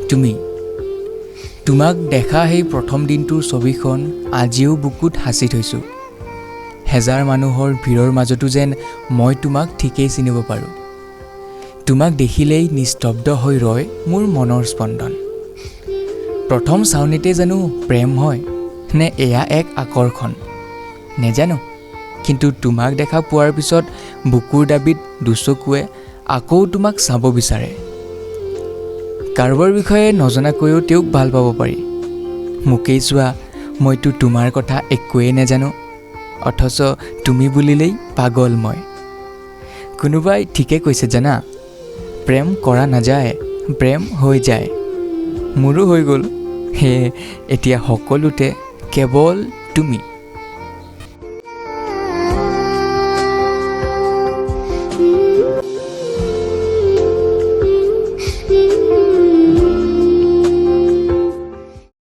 তুমি। তোমাক দেখা সেই প্ৰথম দিনটোৰ ছবিখন আজিও বুকুত সাঁচি থৈছোঁ। হেজাৰ মানুহৰ ভিৰৰ মাজতো যেন মই তোমাক ঠিকেই চিনিব পাৰোঁ। তোমাক দেখিলেই নিস্তব্ধ হৈ ৰয় মোৰ মনৰ স্পন্দন। প্ৰথম চাৱনিতে জানো প্ৰেম হয় নে এয়া এক আকৰ্ষণ নেজানো, কিন্তু তোমাক দেখা পোৱাৰ পিছত বুকুৰ দাবীত দুচকুৱে আকৌ তোমাক চাব বিচাৰে। কাৰোবাৰ বিষয়ে নজনাকৈও তেওঁক ভাল পাব পাৰি। মোকেই চোৱা, মইতো তোমাৰ কথা একোৱেই নাজানো, অথচ তুমি বুলিলেই পাগল মই। কোনোবাই ঠিকে কৈছে জানা, প্ৰেম কৰা নাযায়, প্ৰেম হৈ যায়। মোৰো হৈ গ'ল। সেয়ে এতিয়া সকলোতে কেৱল তুমি।